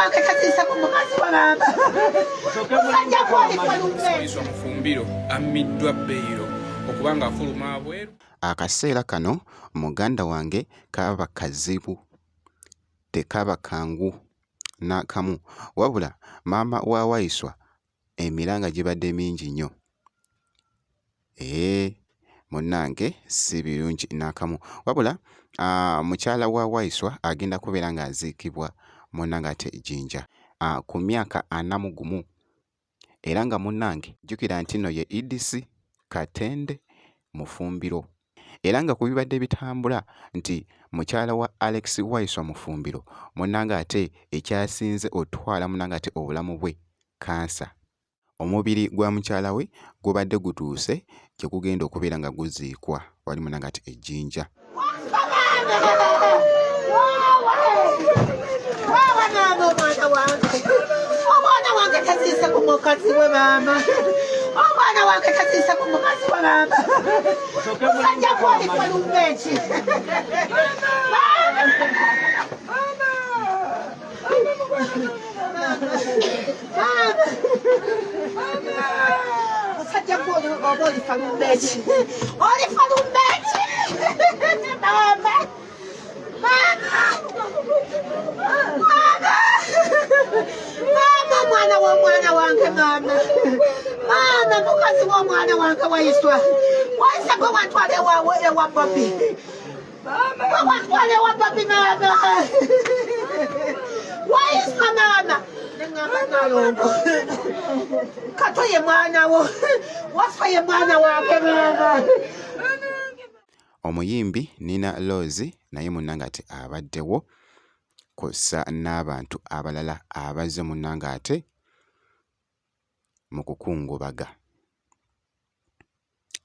wange taziise ku mukazi wa maama. Musajja gw'olifa lumbe. Waiswa Mufumbiro ammiddwa beyiro okuba ng'afuluma abweru. Akaseera kano muganda wange kaba kazibu, tekaba kangu n'akamu. Wabula maama wa Waiswa emiranga gibadde mingi nnyo. Eeh munnange si birungi n'akamu. Wabula mukyala wa Waiswa agenda kubeera ng'aziikibwa munnange ate Jinja ku myaka 41 era nga munnange jjukira nti nno ye Edith Katende Mufumbiro. Era nga ku bibadde bitambula nti mukyala wa Alex Waiswa Mufumbiro munnange ate ekyasinze otwala munnange ate obulamu bwe kkansa. Omubiri gwa mukyala we gubadde gutuuse gye gugenda okubeera nga guziikwa wali munnange ate e Jinja. Waawa maama omwana wange omwana wange taziise ku mukazi we maama omwana wange taziise ku mukazi we maama musajja gwolifa lumbe ki musajja gwe oba olifa lumbe ki olifa lumbe ki maama maama maama omwana w'omwana wange maama maama mukazi w'omwana wange wayiswa wayisa gwe wantwala ewa bobi gwe wantwala ewa bobi maama wayiswa maama neŋŋamba nalongo kato ye mwana wo waswa ye mwana wange maama. Omuyimbi Nina Roz naye munnange ate abaddewo kw'ossa n'abantu abalala abazze munnange ate mu kukungubaga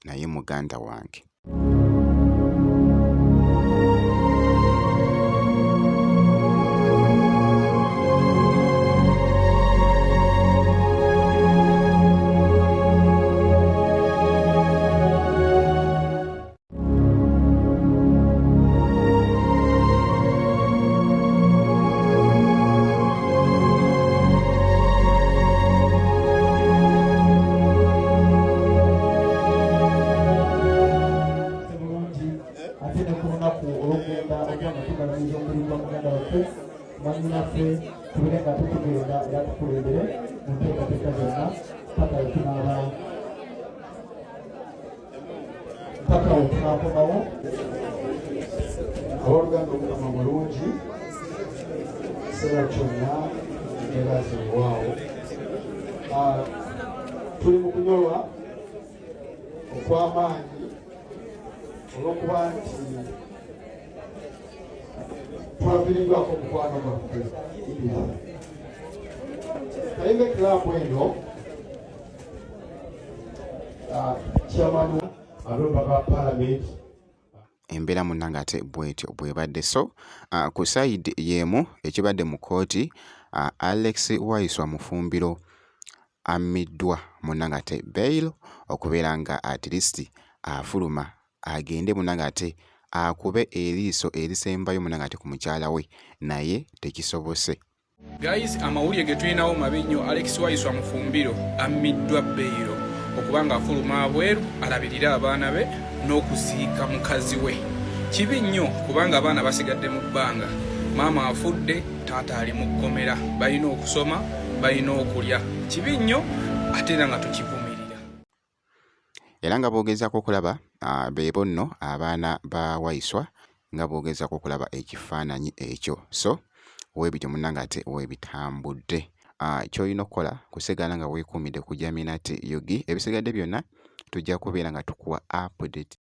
naye muganda wange. Ate ne ku lunaku olw'okugenda okuba nga tugalamiza omubiri gwa muganda waffe mwannyinaffe, tubeere nga tutugenda era tukulembere mu nteekateeka zonna paka wetunaaba paka wetunaakomawo. Abooluganda, Omukama mulungi kiseera kyonna, nebaazibwaawo. Tuli mu kunyolwa okw'amaanyi olw'okuba nti twaviiriddwako omukwano gwaffe Edith. Kayembe Club eno, chairman ab'omubaka wa Parliament. Embeera munnange ate bwetyo bw'ebadde. So ku sayidi y'emu ekibadde mu kkooti, Alex Waiswa Mufumbiro ammiddwa munnange ate bail okubeera nga at least afuluma agende munnange ate akube eriiso erisembayo munnange ate ku mukyala we, naye tekisobose. Guys, amawulire ge tulinawo mabi nnyo. Alex Waiswa Mufumbiro ammiddwa beyiro okuba ng'afuluma abweru alabirire abaana be n'okuziika mukazi we. Kibi nnyo kubanga abaana basigadde mu bbanga, maama afudde, taata ali mu kkomera, balina okusoma, balina okulya. Kibi nnyo ate era nga tukivumirira. Era nga bw'ogezaako okulaba beebo nno abaana ba Waiswa nga bw'ogezaako okulaba ekifaananyi ekyo. So weebityo munnange ate weebitambudde. Ky'olina okukola kusigala nga weekuumidde ku Jaminati UG. Ebisigadde byonna tujja kubeera nga tukuwa update.